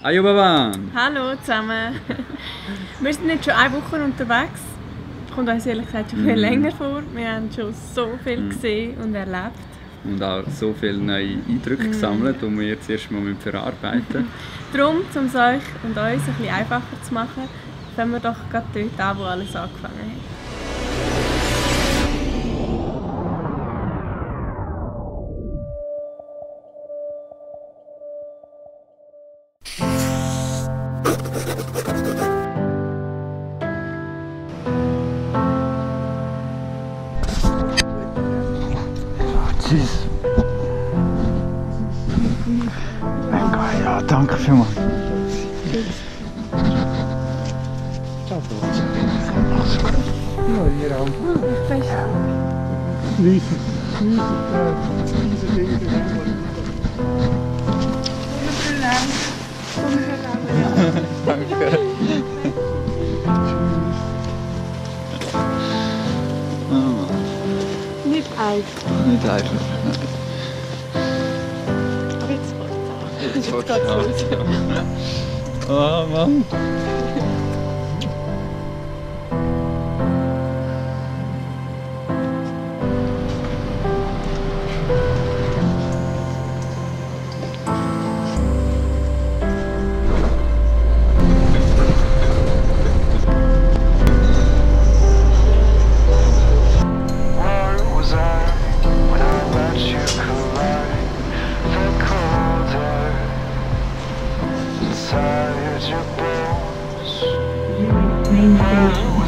Ayo Baban! Hallo zusammen! Wir sind jetzt schon eine Woche unterwegs. Kommt uns ehrlich gesagt schon viel länger vor. Wir haben schon so viel gesehen und erlebt. Und auch so viele neue Eindrücke gesammelt, die wir jetzt erst mal verarbeiten müssen. Darum, um es euch und uns ein bisschen einfacher zu machen, fangen wir doch gerade dort an, wo alles angefangen hat. Tschüss. Ja, danke vielmals. Ciao. Mach's gut. Ja, hier auch. Riesen Dinge. Danke. Nicht einfach. Nicht einfach. Aber jetzt Jetzt geht's los. Oh Mann.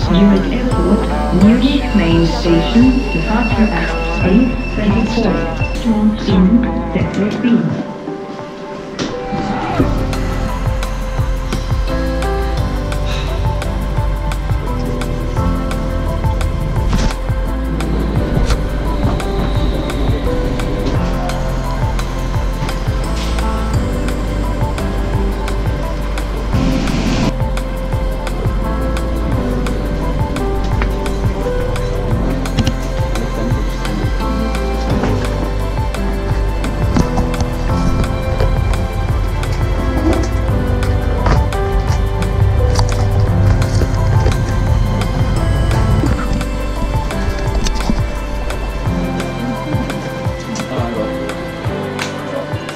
Zurich Airport, Munich Main Station, departure at 8:24. Launch in Sector B.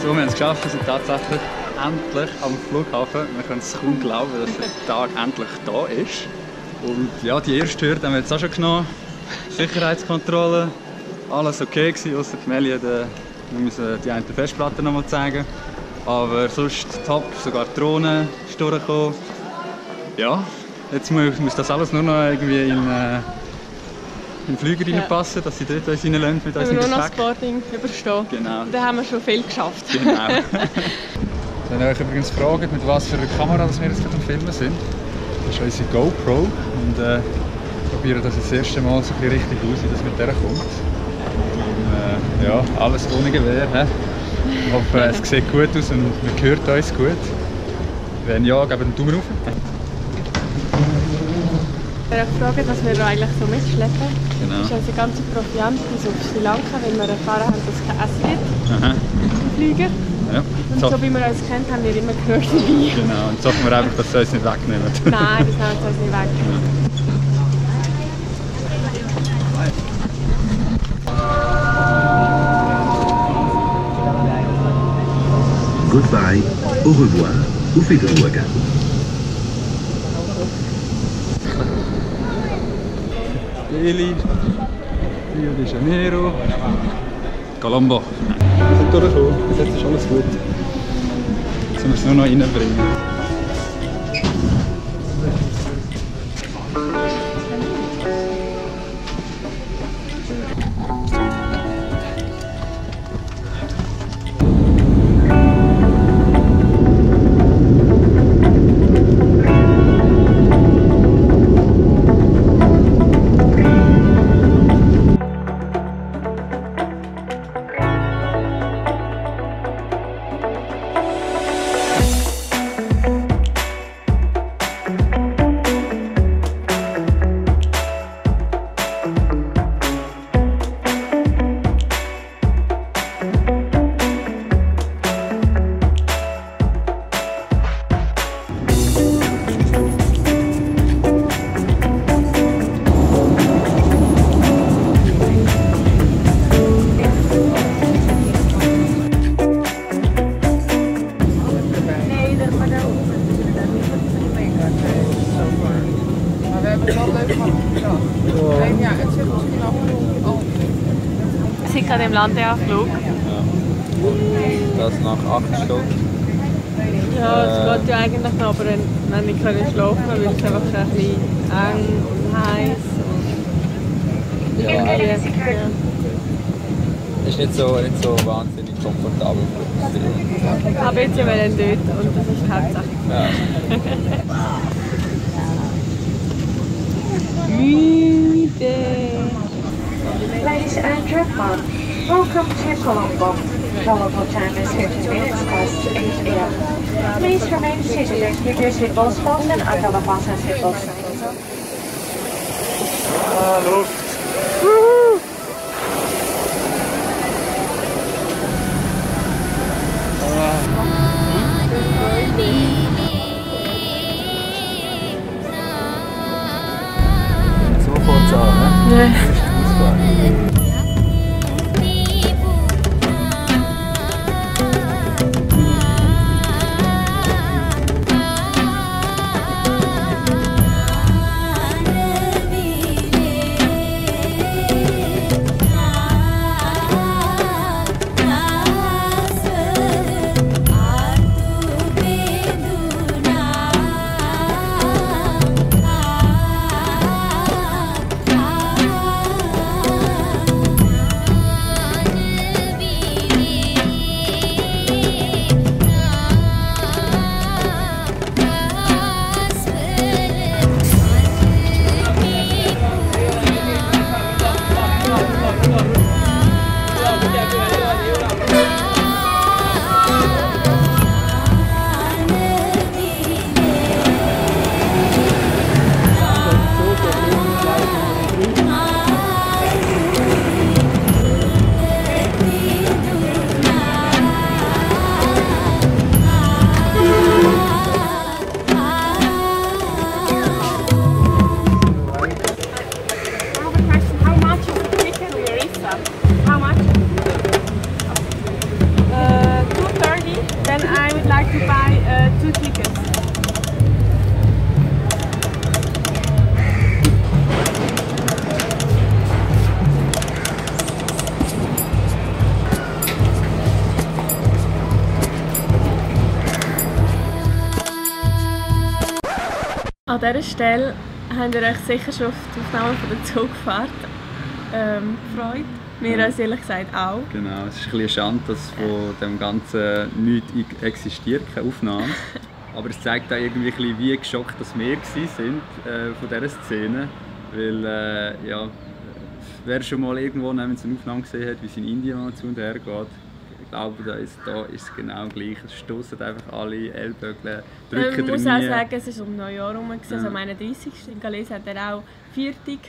So, wir haben es geschafft, wir sind tatsächlich endlich am Flughafen. Wir können es kaum glauben, dass der Tag endlich da ist. Und ja, die erste Hürde haben wir jetzt auch schon genommen. Sicherheitskontrolle, alles okay gewesen, ausser die Melli, wir müssen die eine Festplatte noch mal zeigen. Aber sonst top, sogar die Drohne ist durchgekommen. Ja, jetzt muss das alles nur noch irgendwie in den Flüger reinpassen, dass sie dort uns reinlassen mit unserem Gepäck. Nur noch das Gepäck. Boarding überstehen. Genau. Da haben wir schon viel geschafft. Genau. Wir haben euch übrigens gefragt, mit was für einer Kamera wir jetzt gerade am Filmen sind. Das ist unsere GoPro und probieren das jetzt das erste Mal so ein bisschen richtig aus, wie das mit der kommt. Und, ja, alles ohne Gewehr. Ich hoffe, es sieht gut aus und man hört uns gut. Wenn ja, gebt einen Daumen hoch. Wir haben gefragt, was wir eigentlich so mitschleppen. Genau. Das ist unsere ganze Proviant bis auf Sri Lanka, weil wir erfahren haben, dass es kein Essen gibt Aha. im Flieger. Ja. Und so wie wir uns kennen, haben wir immer gehört dabei. Genau, und jetzt hoffen wir einfach, dass sie uns nicht wegnehmen. Nein, das haben sie uns nicht weggenommen. Goodbye, au revoir, auf Wiedersehen. Delhi, Rio de Janeiro, Colombo. Wir sind durchgekommen, jetzt ist alles gut. Jetzt müssen wir es nur noch reinbringen. Wir sind gerade im Landeanflug. Das nach 8 Stunden. Ja, es geht ja eigentlich noch, aber wir haben nicht schlafen, weil es einfach ein bisschen eng und heiß und Ja, ja. ist nicht so wahnsinnig komfortabel für uns. Aber jetzt sind wir dann dort und das ist die Hauptsache. Ja. Müde! Ladies and gentlemen, welcome to Colombo. Colombo time is 15 minutes past 8 a.m. Please remain seated and keep your seatbelts fastened until the fasten seatbelts. Luft! So kurz an, ne? Ja. An dieser Stelle habt ihr euch sicher schon auf die Aufnahme von der Zugfahrt gefreut. Wir uns ehrlich gesagt auch. Genau, es ist ein bisschen schade, dass von dem Ganzen nichts existiert, keine Aufnahme. Aber es zeigt auch irgendwie ein bisschen, wie geschockt dass wir waren von dieser Szene. Weil, ja, wer schon mal irgendwo eine Aufnahme gesehen hat, wie es in Indien zu und her geht, ich glaube, da ist es genau gleich. Es stoßen einfach alle Ellbogen, drücken ich muss auch sagen, es war um Neujahr herum, also am 31. In Calais hat er auch Viertig.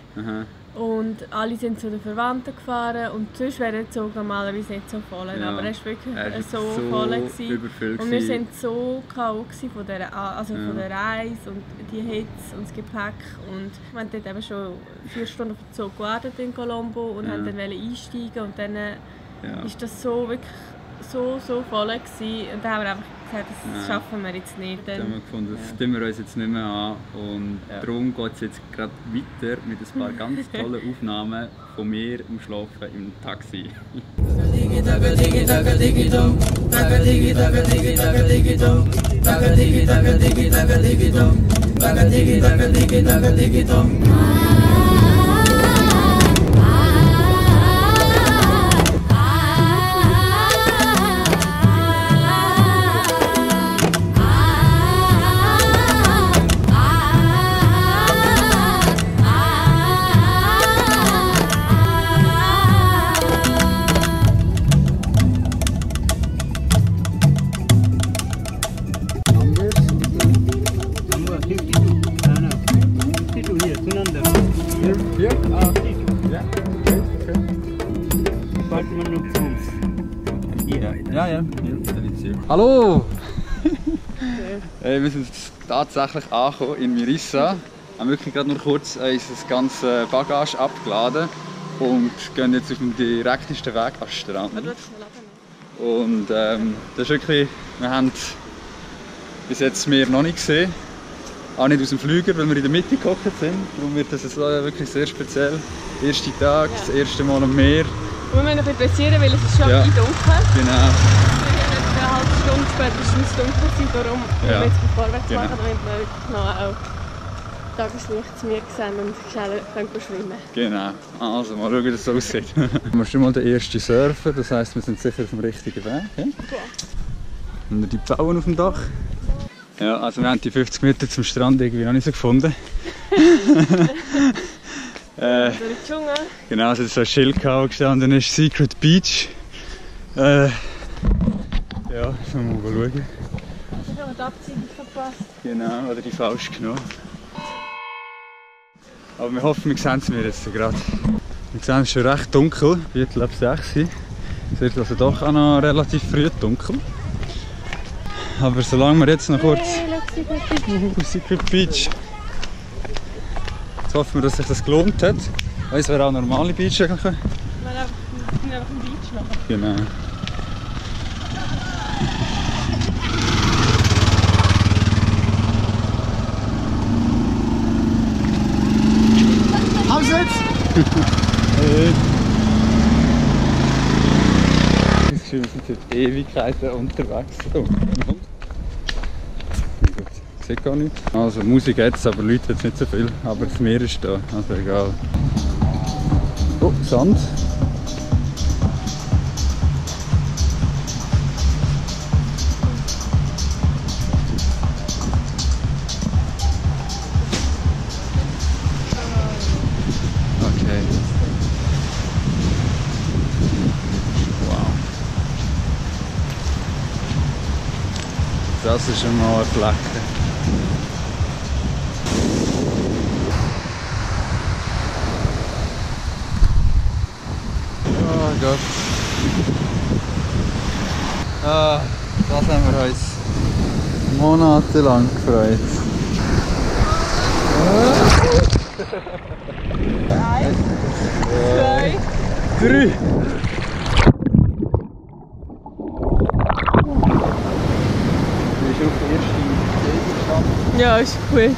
Und alle sind zu den Verwandten gefahren und sonst wäre der Zug normalerweise nicht so voll. Ja, aber er war wirklich so so voll. Und wir waren so K.O. von der Reise und die Hitze und das Gepäck. Und wir haben dort eben schon 4 Stunden auf den Zug gewartet in Colombo und wollten dann einsteigen. Und dann ist das so wirklich so voll gewesen. Und dann haben wir einfach gesagt, das schaffen wir jetzt nicht. Dann haben wir gefunden, das tun wir uns jetzt nicht mehr an. Und darum geht es jetzt gerade weiter mit ein paar ganz tollen Aufnahmen von mir im Schlafen im Taxi. Hallo! Hey, wir sind tatsächlich angekommen in Mirissa. Wir haben wirklich gerade nur kurz unser ganzes Bagage abgeladen und gehen jetzt auf dem direktesten Weg am Strand. Und das ist wirklich, wir haben bis jetzt Meer noch nicht gesehen. Auch nicht aus dem Flüger, weil wir in der Mitte gehockt sind. Darum wird das jetzt wirklich sehr speziell. Erster Tag, das erste Mal am Meer. Und wir müssen noch ein bisschen passieren, weil es ist schon ein bisschen dunkel. Genau. Wir haben etwa eine halbe Stunde spätestens dunkel sein, darum müssen wir jetzt vorwärts machen, damit wir wirklich noch auch Tageslicht zu mir sehen und schnell schwimmen. Genau. Also mal schauen, wie das aussieht. Wir haben schon mal den ersten Surfer, das heisst, wir sind sicher auf dem richtigen Weg. Ja? Und die Bauen auf dem Dach. Ja, also wir haben die 50 Meter zum Strand irgendwie noch nicht so gefunden. Durch den Dschungel. Genau, also so ein Schild gestanden ist Secret Beach. Ja, sollen wir mal schauen. Ich habe die Abzeigung verpasst. Genau, oder die falsch genommen. Aber wir hoffen, wir sehen es mir jetzt gerade. Wir sehen, es ist schon recht dunkel, Viertel ab 6. Es wird also doch auch noch relativ früh dunkel. Aber solange wir jetzt noch kurz... Secret Beach. Jetzt hoffen wir, dass sich das gelohnt hat. Es wäre auch eine normale Beach eigentlich. Wir sind einfach im Beach nachher. Genau. Abseits! Wir sind seit Ewigkeiten unterwegs. Oh, gut. Ich sehe gar nichts. Also Musik jetzt, aber Leute jetzt nicht so viel. Aber das Meer ist da, also egal. Oh, Sand. Okay. Wow. Das ist einmal eine Fläche. Oh Gott. Ah, das haben wir uns monatelang gefreut. Eins, zwei, 3. Ja, ist gut.